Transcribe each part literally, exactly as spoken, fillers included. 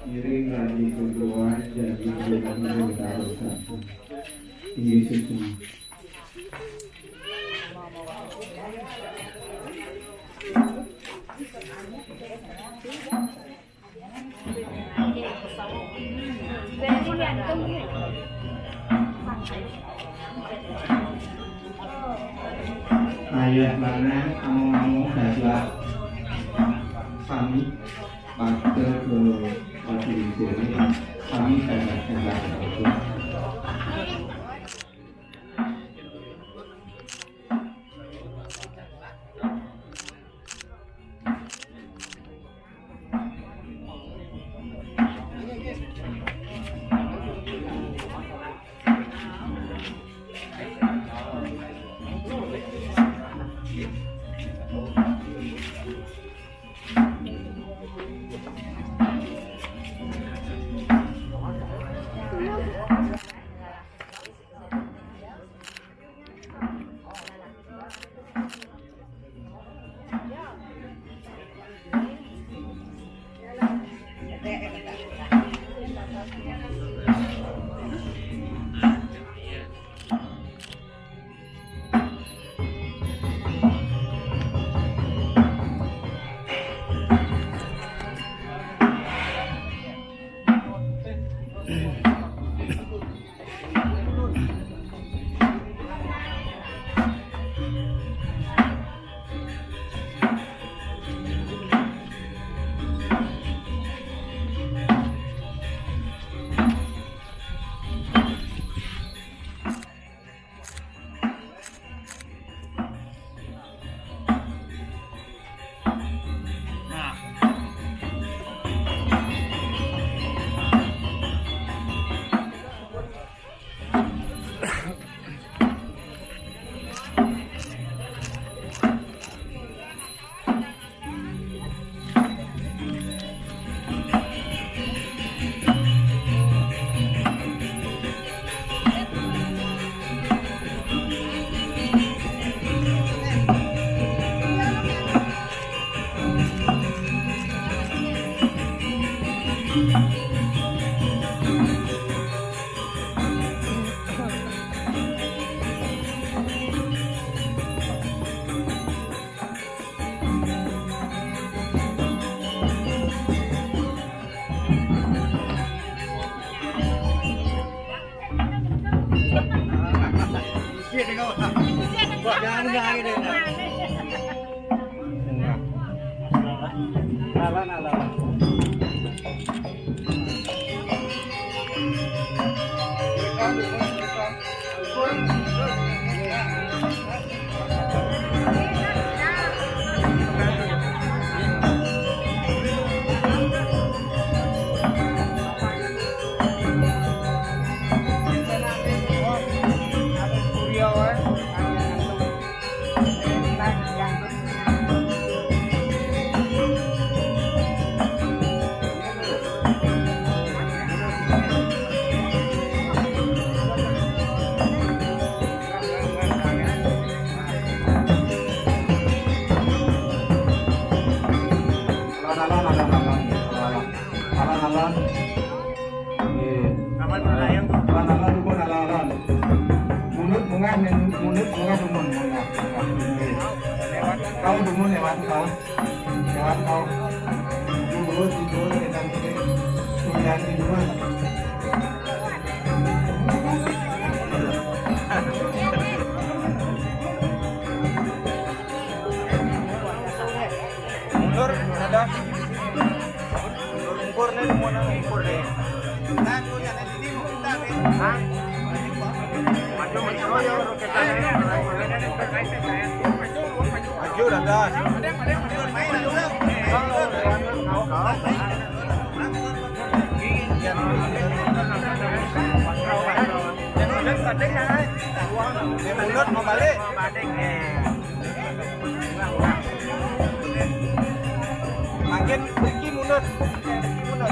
Ngiring raji kuduan jadi kudu tarusan. Inggih susun. Ayah mana kamu-kamu saja kami bakal ke wakil ini kami saja saja. Alon-alon, alon-alon, alon-alon. Alon-alon. Nggih. Alon-alon dumun, alon-alon. Mundur munggah, mundur munggah dumun, munggah, munggah. Nggih. Kau dumun lewat kau. Lewat kau. Dumun, dumun, kita mesti. Sudah dumun. Mundur, ada. Mundur, mundur nih, semua nang mundur nih. Hah? Maju, maju, ayo. Maju, dadah. Mundur, mau balik. Makin tinggi mundur. Tinggi mundur.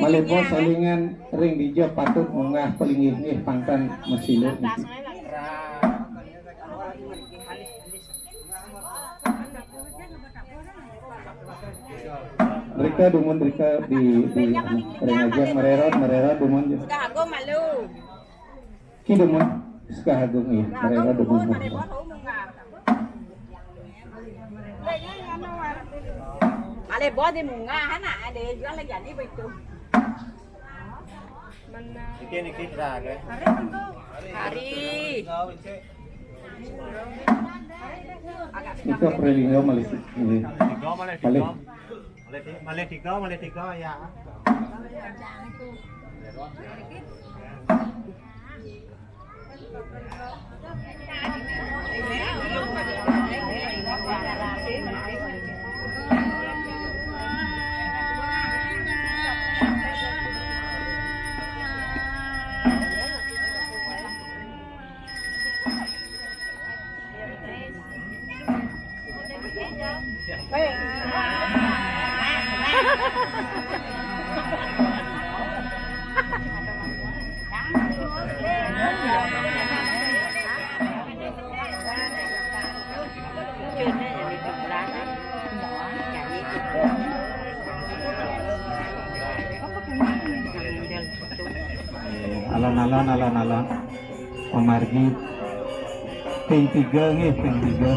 Malebos salingan ring dija patut munggah palinggih nggih pangtan masilu niki. Mereka dumun mereka di di ring ajeng marerod marerod dumun. Sudah aku malu. Ki dumun, Sekahagung, iya. Mereka dumun. Malebos di munggah, anak ada jual lagi jadi begitu. Niki niki terakhir. Hari. Itu Prelinggo malih. Malih. Malih ti-, malih tiga, malih tiga ya. Alon-alon, alon-alon. Pamargi. Ping tiga nggih, ping tiga.